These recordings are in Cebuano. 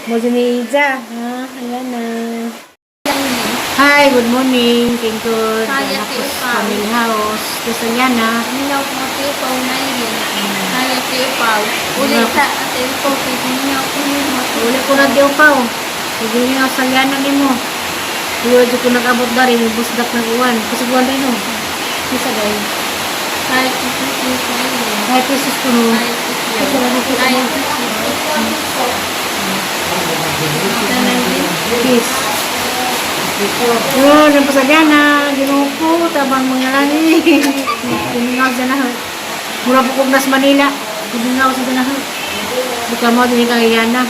Mo ni Iza. Ha, ayan na. Hi, good morning. King Kurt. Hi, Anak Ate ko sa Upaw. Family house. Kasayana. Mingaw ko ate upaw na yun. Hi, ate upaw. Uli sa ate upaw kay mingaw ko yun. Uli ko na di upaw. Sige nga sa liana nimo. Iyo di ko nag-abot dari mo busdak ng uwan. Kasi uwan rin no. Kisa dai. 5 pesos na yun. 5 pesos ko no. 5 pesos. 5 pesos. Peace. Yun, ang pasalyana, Ginoo ko, tabang mga langit. Kumingaw sa nahan. Mura po kong nas Manila. Kumingaw sa nahan. Di ka mo, din kang iyana.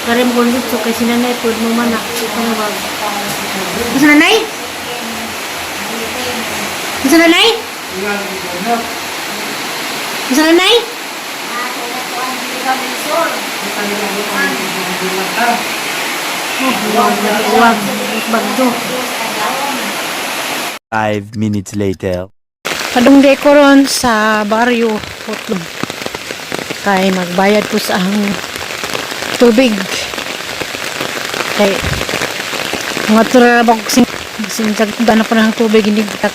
Kare mo kung dito, kay sinanay, pwede mo man na. Panawag. Sa nanay? Sa nanay? Sa nanay? Oh, wag, wag, bagdo. 5 minutes later. Padungday ko ron sa baryo Putlong. Kay magbayad ko sa ang tubig. Kay mga tura ba ko sing sing na pa ng tubig hindi ka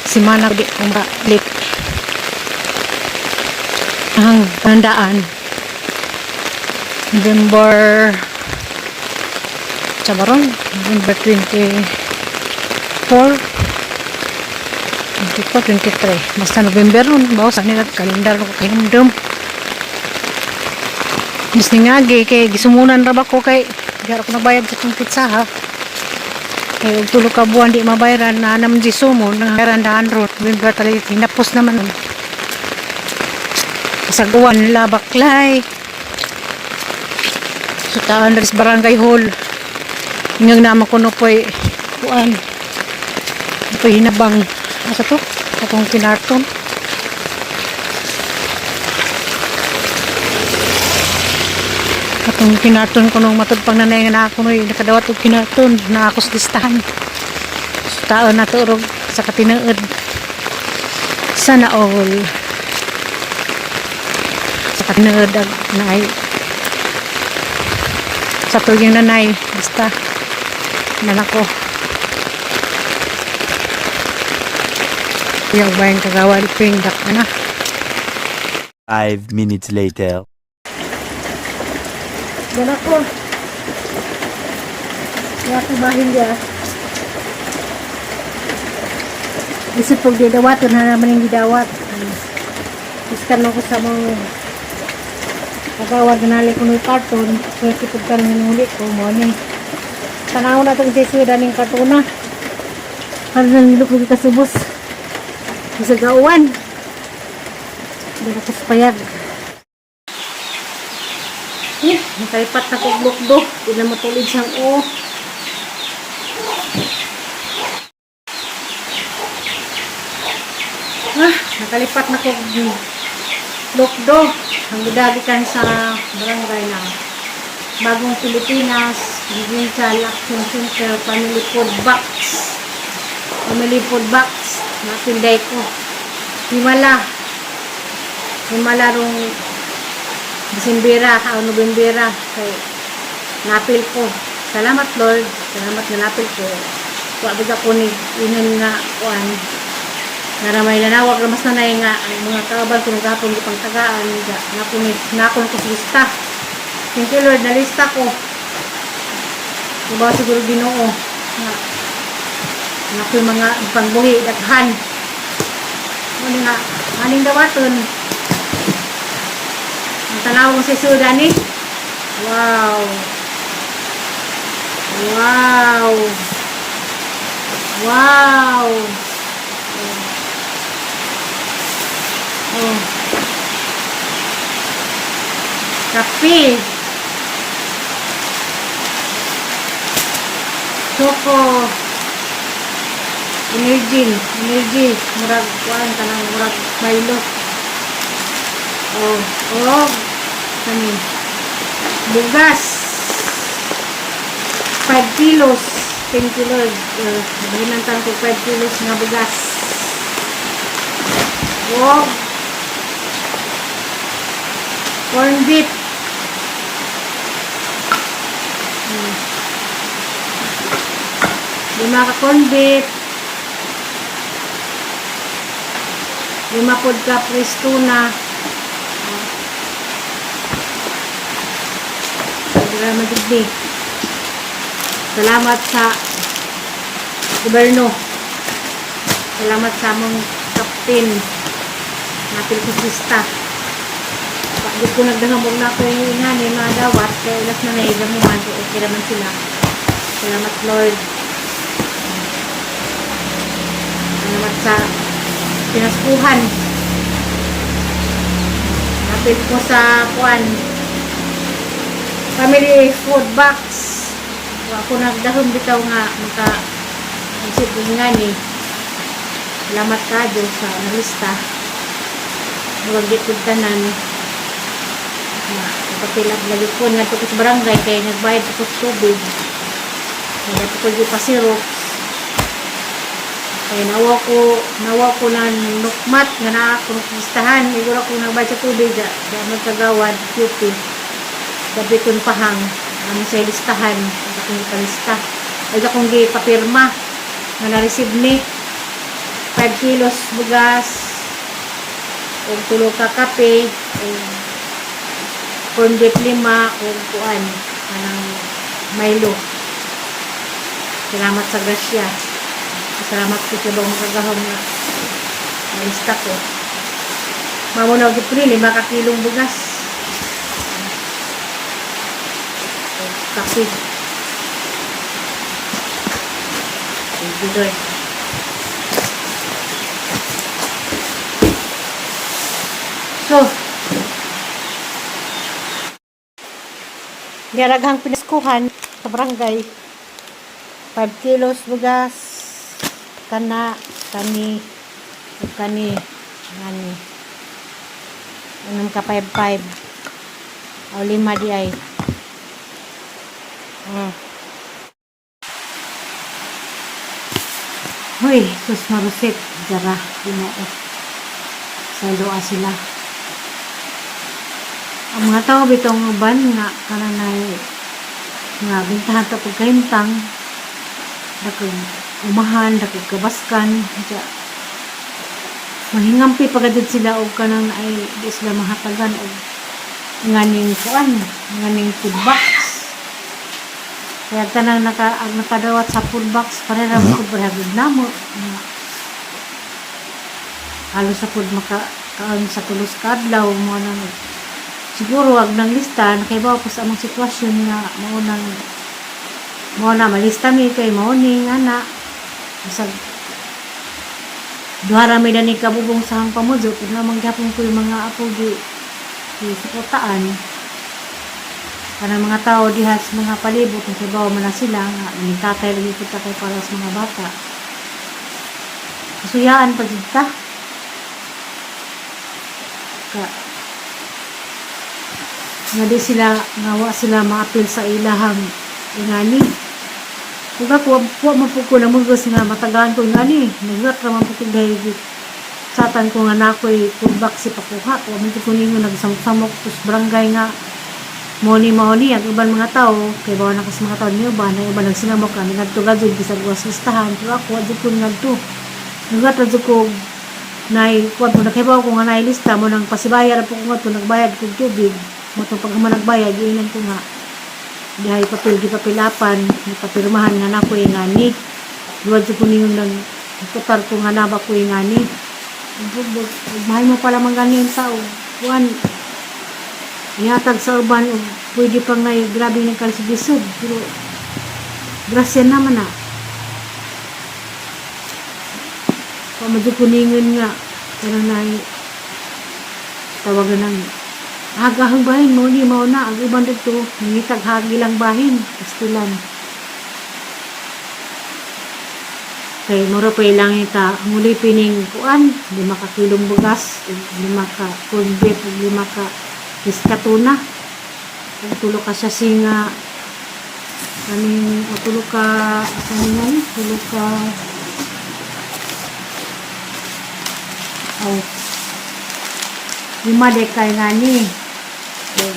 si mana di ko balik. Ang tandaan November sa baron November 24, 24, 23. Basta November nun. Bawa sa nila kalendar ko kay dum. Mis ningagi kay gisumunan ra ba ko kay di ako nabayad sa itong pizza ha. Kay og tulo ka buwan di mabayaran na nam di sumon nang bayaran daan ron. November tali hinapos naman. Kasaguan labaklay. So taan sa barangay hall. Ingag naman ko no po'y kuan. Ito hinabang. Asa to? Atong kinarton. Atong kinarton ko nung matod pang nanay nga na ako noy nakadawat og kinarton na ako sa listahan. So, tao na to rog sa katinaod. Sana all. Sa katinaod ag naay sa tuwing nanay basta nanako. Yung bayang kagawad ping dak na. 5 minutes later. Yan ako. Kaya ako bahin niya. Isip pag didawat, na naman yung didawat. Iskan ko sa mga kagawad na nali ko ng karton. Swerte pag karoon ng huli ko, mo ni. Tanaw na itong sisiyo daning kartona. Parang nangilok ko kasubos. Sa gauan. Hindi na ko sa payag. Eh, nakalipat na kog bukdo. Di na matulid siyang o. Ah, nakalipat na kog lukdo. Ang gidagi kan sa barangay na Bagong Pilipinas, Provincial Action Center, Family Food Box. Family Food Box. Napinday ko. Himala. Himala rong Disembera o Nobembera kay napil ko. Salamat Lord. Salamat na napil ko. Wa ba ko ni inon nga kuan. Nga may nanawag ra mas nanay nga ang mga kaabal ko nung gapon di pangtagaan ga nako ni nako ko sa lista. Thank you Lord, nalista ko. Diba siguro Ginoo nga nako yung mga pangbuhi daghan. Mo nga aning dawaton. Ang tanaw ko si Sudan eh. Wow. Wow. Wow. Oh. Kape. Choco. Energy. Energy. Murag kuan kanang murag Milo. Oh, oh. Kani. Bugas. 5 kilos. 10 kilos. Bahinantan ko 5 kilos nga bugas. Oh. Corn beef. Lima ka corn beef. Lima pod ka pristuna. Salamat jud. Salamat sa gobyerno. Salamat sa among captain. Napil ko sista. Pagod ko nagdahamog na ako yung ingani, mga dawat. Kaya ilas na naigamuhan. So okay naman sila. Salamat, Lord. Salamat sa pinaskuhan. Napil ko sa kuan. Family food box. Wa ko nagdahom bitaw nga maka isip nga ni. Salamat ka Diyos sa nalista. Huwag di pud tanan. Na ipapilap lagi ko nga ko sa barangay kay nagbayad ko sa tubig. Kaya ko ipasirox. Kay nawa ko na nukmat nga naa ko listahan. Iguro ko nagbayad sa tubig da, da magkagawad QP. Gabi kong pahang ano sa listahan, at akong ipalista. Ay akong gipapirma nga na-receive ni 5 kilos bugas og tulo ka kape og corn beef lima og kuan kanang Milo. Salamat sa grasya. Salamat ko sa bang makagahom nga nalista ko. Mamunaw gid ni 5 ka kilong bugas. Og kape. Thank you, Lord. So, Garaghang pinaskuhan sa barangay. 5 kilos bugas, kana, kani, ug kani, ngani. Anong ka 5-5? O lima di ay. Hoy, sus marusit. Jara, Ginoo. Sa doa sila. Ang mga tao bitong uban nga kananay nga bintahan ta pagkahimtang, dakog umahan, dakog kabaskan ja, mahingampi pagadid sila og kanang ay di sila mahatagan og nganing kuan, nganing food box. Kaya tanang naka ang nakadawat sa food box pare ra mo pud namo nga halos sa food maka kaon sa tulos ka adlaw mo nang siguro ag nang lista nakaibaw ko sa among sitwasyon nga mao nang mao na malista mi kay mao ni nga na bisag duha ra mi dani kabugong sa hang pamudyo pero naman gyapon ko yung mga apo gi gi suportaan kanang mga tao diha sa mga palibot nakibaw man na sila nga ning tatay lagi kita kay para sa mga bata, kasuyaan pa jud ta ka nga di sila nga wa sila maapil sa ilahang ingani. Kung ako, wa man pud ko namugos nga matagaan ko ingani, nagrat ra man pud ko dahil satan ko nga nakoy pullback si pakuha. Wa man ko ningon nagsamok-samok tus barangay nga mao ni ang uban mga tao kay bawa na kas mga tao niyo ba na uban nagsinamok kami ngadto gadto bisag was listahan, pero ako wa jud ko ngadto, nagrat ra jud ko nay kuan po nakaibaw ko nga nay lista mo nang pasibayar po ko ngadto, nagbayad kog tubig mo tong pag nagbayad giinan ko nga dihay papel gipapilapan, gipapirmahan nga nako ngani. Duwa jud ko ningon nag putar ko nga naba ko ngani. Mahal mo pala man gani ang tao kuan ihatag sa uban og pwede pang nay grabe ng kalsibisod, pero grasya naman na pamadyo ko ningon nga kanang nay tawagan ng hagahang bahin mo ni mao na ang uban dito nangitag hagi lang bahin pastilan kay mura pa ilang ita muli pining kuan 5 ka kilong bugas, 5 ka corn beef, ug 5 ka iskatuna, ug tulo ka siya singa kaning o tulo ka kaning ano, tulo ka oh lima de kay ngani. Og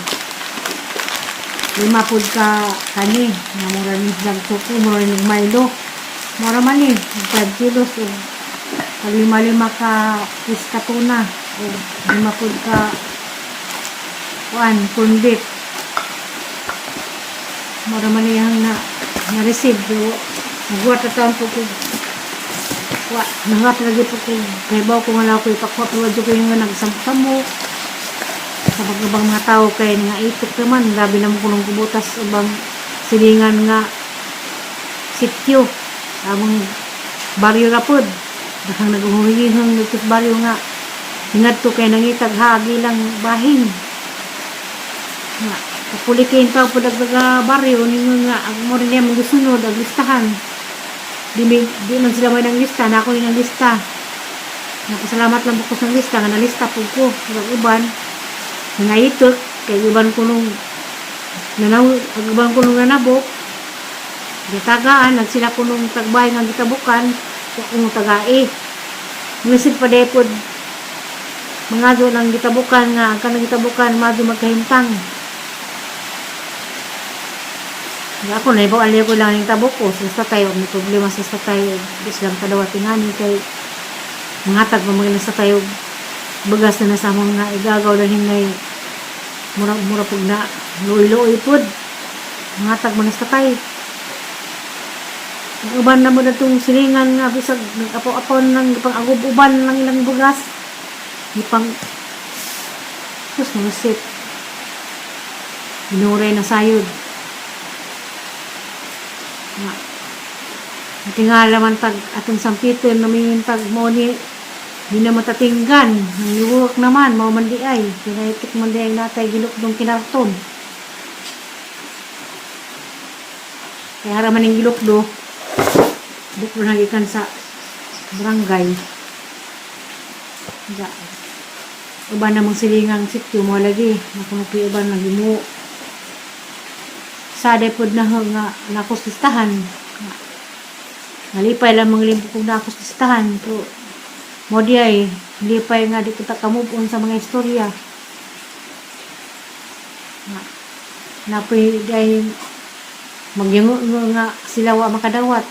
lima pud ka kani nga mura ni silang tuko, mura ni Milo. Mura man eh, 5 kilos o pag lima-lima ka piece ka tuna o 5 pud ka kuan corned beef. Mura man iyang na na-receive pero nagwat na taon po ko wa nangat lagi po ko kay ko nga na ako ipakuha pero wadyo ko yung nga nagsamsamo sa pagkabang mga tao kay nga itok naman grabe naman kunong kubutas ubang silingan nga sityo among baryo ra pod dakang naghuhingihang dito sa baryo nga ingadto kay nangitag hagi lang bahin nga kapulikin pa pod ang taga baryo ningon nga ang mo rin niya mong ang listahan di man sila may nang lista na ako yung lista. Napasalamat lang po ko sa lista nga nalista po ko ang uban nga itok kay uban ko nung nanaw ang uban ko nung nanabok gitagaan nagsila ko nung tagbay nga gitabukan wa ko nung tagae ngisip pa depod mga do lang gitabukan nga ang kanang gitabukan madto magkahimtang. Nga ako naibaw aliw ko lang yung tabok ko sa tatay may problema sa tatay di silang kadawat ingani kay mangatag pa mga nasa tayo bagas na nasa mga igagaw dalhin na mura mura pug na luoy-luoy pod mangatag mo na sa tatay. Ang uban na mo na itong silingan nga bisag nag-apaw-apaw ng pang-agub-uban ng ilang bugas ipang sus mga sit binuray na sayod nga tingala man tag atong sampiton namin tag mo ni di na matatinggan ang liwak naman mao man di ay kinaitik man di ay natay gilukdong kinarton kaya haraman ning gilukdo bukod na gikan sa barangay ga uban namang silingang sityo mo lagi nakuno uban lagi mo sa pod na nga nakos listahan. Nalipay lang mga limpo kung nakos listahan pero mo di ay lipay nga di kita ka-move on sa mga istorya nga napoy di ay magyango nga sila wa makadawat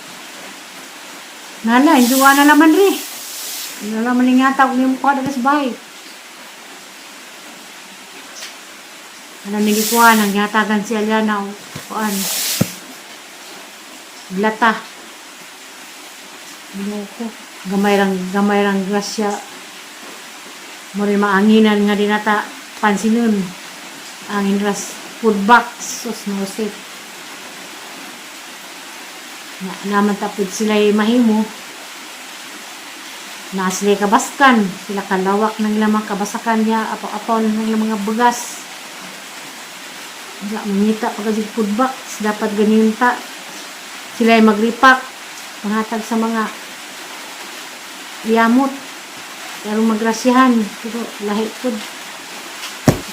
nala injuwa na laman ri nala man nga tawag nimo ko sa bahay ano ni gikuan ang gihatagan si Aliana og kuan lata. Ginoo ko gamay rang grasya mo rin maanginan nga dinata pansinon angin ras food box sus no safe na naman tapod sila mahimo na sila kabaskan sila kalawak ng ilang mga kabasakan niya apaw-apaw ng ilang mga bugas. Wala, mangita pa kasi food box dapat ganyan ta sila ay magripak pangatag sa mga yamot pero magrasyahan pero lahi pod.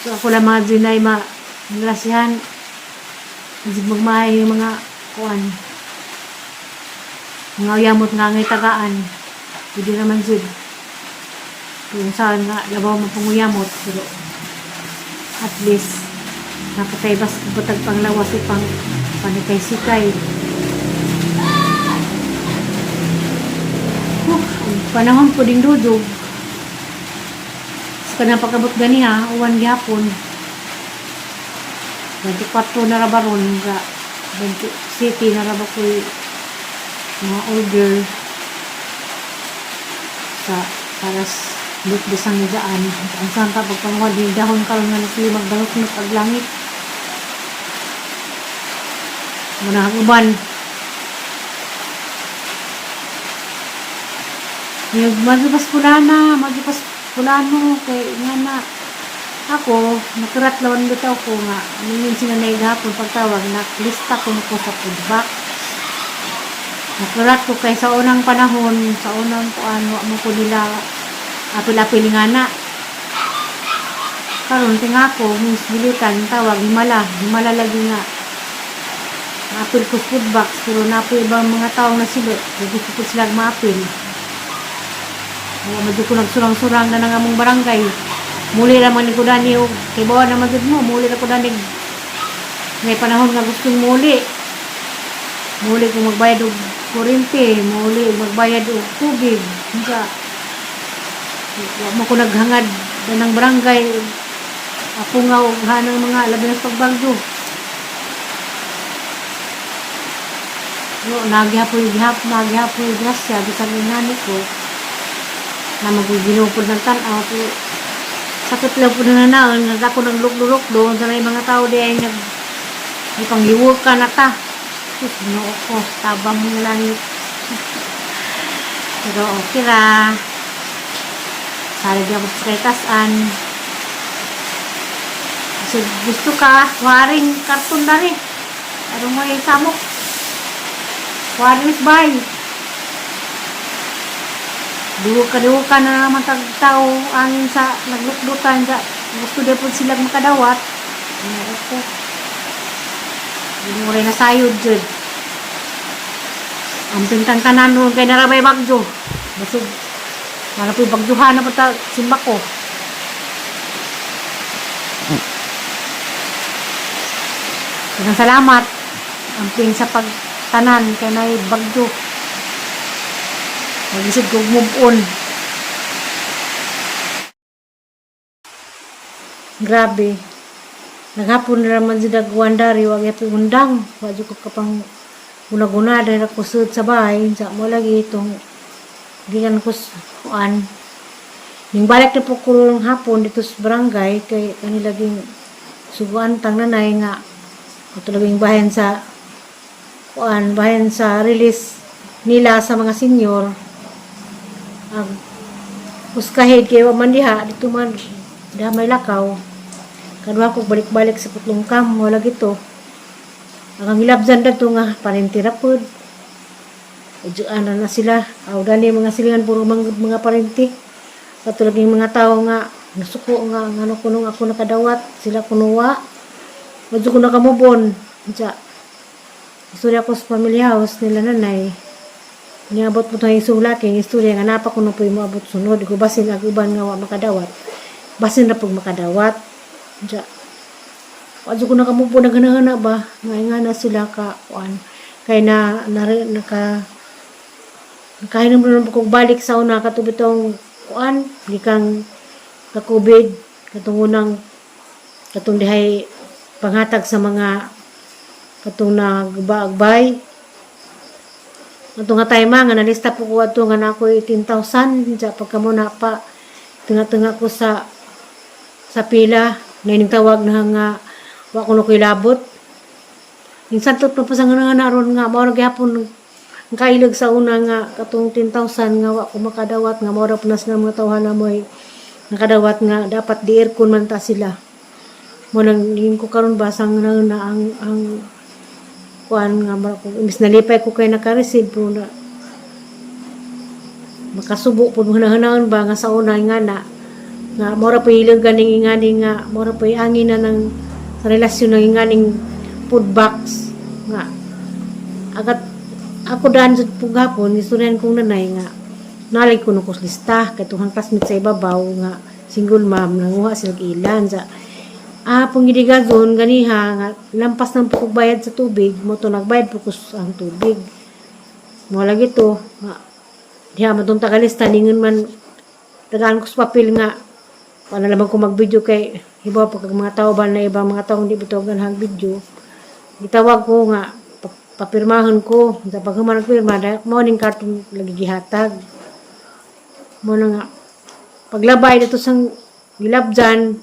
So ako lang mga zinay ma magrasyahan magmahay yung mga kuan mga yamot nga ngay tagaan hindi naman jud kung saan nga labaw mo panguyamot pero at least napatay bas butag panglawas o pang panikay-sikay. Ang panahon po ding dudog sa kanang pagkabot ganiha uwan gihapon 24 na ra baron ga 20 city na ra ba ko'y mga order sa para sa lutbisang daan ang santa pagpanguha di dahon karon nga nasili magdalok ag langit muna ang uban. Yung magipas pulana, magipas pulano kay nga na ako nakirat lawan bitaw ko nga ningon sila na gahapon pagtawag naklista ko ko sa food box. Nakirat ko kay sa unang panahon sa unang kuan wa mo ko nila apil-apil nga na karon tinga ko mis bilitan tawag himala himala lagi nga apil ko sa food box pero napoy ibang mga tao na sila gusto ko sila maapil. Wala man ko nagsurang-surang na ng among barangay. Muli ra man ni ko dani og kay bawa naman jud mo, muli ra ko dani. May panahon nga gustong muli. Muli ko magbayad og kuryente, muli magbayad og tubig. Unsa wa mo ko naghangad ng barangay ako nga og hanang mga labi na sa pagbagyo. No, nagyapoy gihap, nagyapoy grasya bisan ingani ko na magiginupod ng tan-aw, pero sakit lang po na nanaon nga ako nang lukdurok doon sa may mga tao di ay nag ipanghiwag ka na ta. Sus, Ginoo ko, tabang mong langit. Pero okay ra. Salig ako sa kay. Kasi gusto ka, waring karton na rin. Ano mo yung samok? Waring bay. Duwa ka na naman tag tao angin sa naglukdutan sa gusto din po silang makadawat. Ano ko? Hindi mo rin nasayod dyan. Ang pintang tanan noon kay narabay bagyo. Basog. Wala po yung bagyohan na pata simba ko. Daghang salamat. Amping sa pagtanan kay nay bagyo. Magisod ko move on. Grabe. Naghapon na naman si Dagwandari, wag yapin undang. Wa jud ko kapang guna-guna dahil ako sud sa bahay. Sa mo lagi itong gikan ko sa kuan. Ning balik na po ko ng hapon dito sa barangay kay kanila ging suguan tang nanay nga ato laging bahin sa kuan, bahin sa release nila sa mga senior. Ang uskahid kay wa man diha dito man diha may lakaw. Kadwa ko balik-balik sa putlong kam, wala gito. Ang ngilabsan dato nga parentira pod. Medyo ana na sila. Aw dani mga silingan puro mga parente. Katulad ng mga tao nga nasuko nga ngano kuno ako nakadawat sila kunuwa. Medyo ko nakamubon. Unsa. Istorya ko sa family house nila nanay. Niabot po tayong isong laki, ang istorya nga napa kuno po yung moabot sunod. Ko basin ang uban nga wa makadawat. Basin na pag makadawat. Unsa. Wadyo ko nakamupo na ganahana ba? Nga nga na sila ka kuan. Kay na, na naka nakahinom na kong balik sa una katubitong kuan gikang ka COVID katong unang katong dihay panghatag sa mga katong nagbaagbay. Ato nga time nga nalista po ko ato nga na ako 18,000 sa pagka mo na pa tinga-tinga ko sa pila na ining tawag na nga wa ko no ko'y labot. Minsan to pa sa nga naron nga mao ra gyapon ang kailog sa una nga katong 10,000 nga wa ko makadawat nga mao ra po na sila mga tawhan na mo'y nakadawat nga dapat di aircon man ta sila. Mo nang ning ko karon basang na, na ang kuan nga mara ko imbis nalipay ko kay naka-receive pero na makasubo pud mo hanaon ba nga sa una nga na nga mora pa ilang ganing ingani nga mora pa angin na ng sa relasyon ng inganing food box nga agat ako daan sa pugapon istoryan kong nanay nga nalay ko ko lista kay tuhang classmate sa ibabaw nga single mom nanguha sila ilan sa pong gidigazon ganiha nga lampas ng pagbayad sa tubig mo to nagbayad po ko ang tubig mo lagi to nga diha man tong tagalista ningon man tagaan ko sa papel nga wala lamang ko mag-video kay iba pag mga tao ba na iba mga tao hindi bitaw ganahang video. Gitawag ko nga papirmahon ko sa paghuman nagpirma mo ning karton lagi gihatag mo na nga paglabay dito sang gilabjan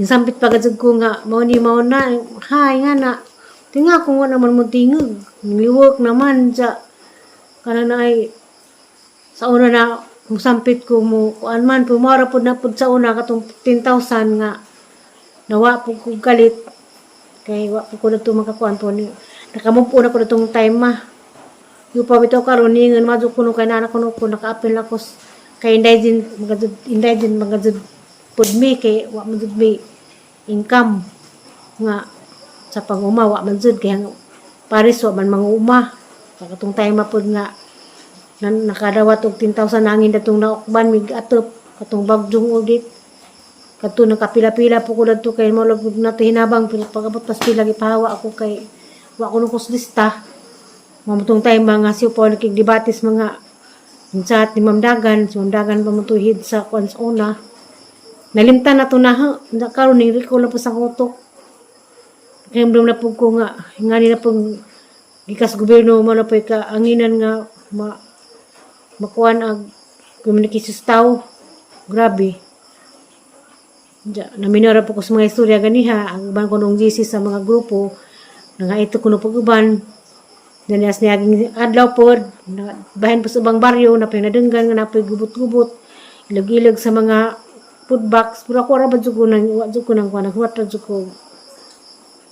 sampit pa gud ko nga mao ni mao na hay nga na tinga kung wala man mo tingog liwak naman sa kana na ay sa una na kung sampit ko mo kuan man pumara pud na pud sa una katong 10,000 nga nawa pud ko galit kay wa pud ko na makakuan po ni nakamove na ko natong time ma yung pa bitaw karon ningon madyo kuno kay nana kuno ko naka-appeal ako kay indigent mga indigent mga pud mi kay wa man jud mi income nga sa panguma wa man jud kay ang pares wa man manguma katong time ma pud nga na, nakadawat og 10,000 nangin datong naukban mig atop katong bagyong audit kadto nakapila-pila po ko dadto kay mo lag nato hinabang pero pag-abot pas pila gipahawa ako kay Wa ko nung lista. Mamutong tayo mga siyo po nakigdebate sa mga chat ni Ma'am Dagan, si Ma'am Dagan pamutuhid sa kuan sa una. Nalimtan na to na ha. Na karon ning recall na po sa utok. Kaya na po ko nga nga ni na pong gikas gobyerno mo na po ka anginan nga ma makuan ang communication sa tao. Grabe. Diya, naminara po ko sa mga istorya ganiha, ang uban ko nung GC sa mga grupo, nga ito kuno pag-uban, Danias niya adlaw po, na, bahin po sa ubang baryo, na pinadenggan, nga napoy gubot-gubot, ilag-ilag sa mga food box, pero ako ra ba jud ko nang, wa jud ko nang kuha, naghuwat ra jud ko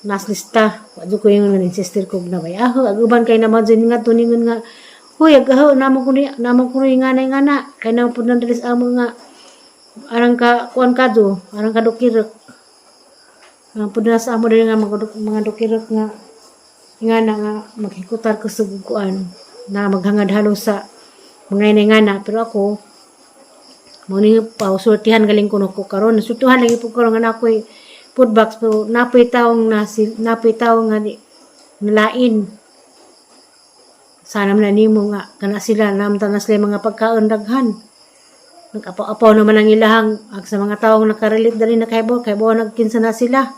nas lista, wa jud ko yung nga sister ko na bay aho, ag uban kay naman jud nga tuningon nga, huy, ag aho, namo ko ni, namo ko ni nga na nga na, kay namo pud nang diri sa amo nga, arang ka, kuan ka do, arang ka dokirek. Ang pud na sa amo diri nga mga, mga dokirek nga, nga na nga maghikutar ko sa kuan na maghangad halo sa mga inay pero ako mo ni pausultihan galing kuno ko karon, nasultihan lagi po karon nga nakoy food box, pero napoy taong nasi napoy taong nga di, nalain sana man na nimo nga kana sila namtan na sila mga pagkaon daghan, nag-apaw-apaw naman ang ilahang ag sa mga taong nakarelate dali na kaybo kaybo nagkinsa na sila,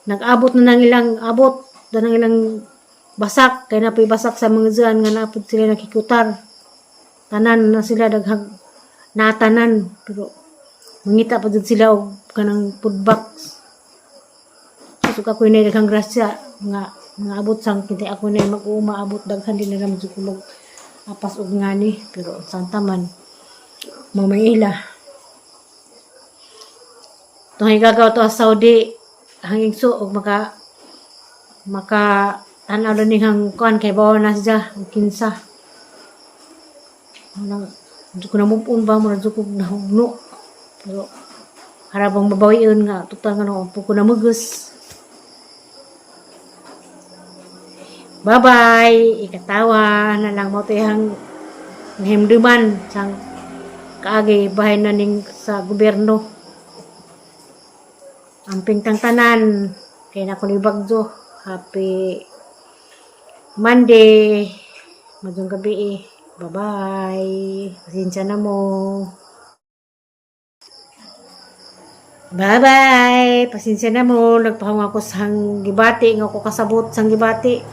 nag-abot na ng ilang abot na ng ilang basak kay napoy basak sa mga dyan nga napod sila nakikutar, tanan na sila daghang natanan, pero mangita pa jud sila og kanang food box. So ako na daghang grasya nga nga abot sang kinte ako na mag-uuma abot daghan din na jud ko mag apas og ngani, pero santa man mamaila tong gagaw to sa Saudi hanging so og maka maka tanaw na nihang kuan kay bawa na siya og kinsa. Ano, di ko na move on ba, mura jud ko nahugno. Pero harapang babawion nga total nga no ko na mugos. Bye-bye. Ikatawa na lang mo tihang nahimduman sang kaagi bahay na ning sa gobyerno. Amping tang tanan kay na ko ni bagyo. Happy Monday. Maayong gabi eh. Bye-bye. Pasensya na mo. Bye-bye. Pasensya na mo. Nagpahong ako sa gibati. Nga ako kasabot sa gibati.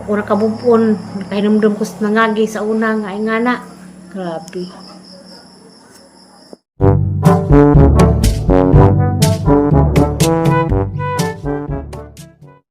Ako nakabubon. Nakahinumdum ko sa nangagi sa una nga ay nga na. Grabe.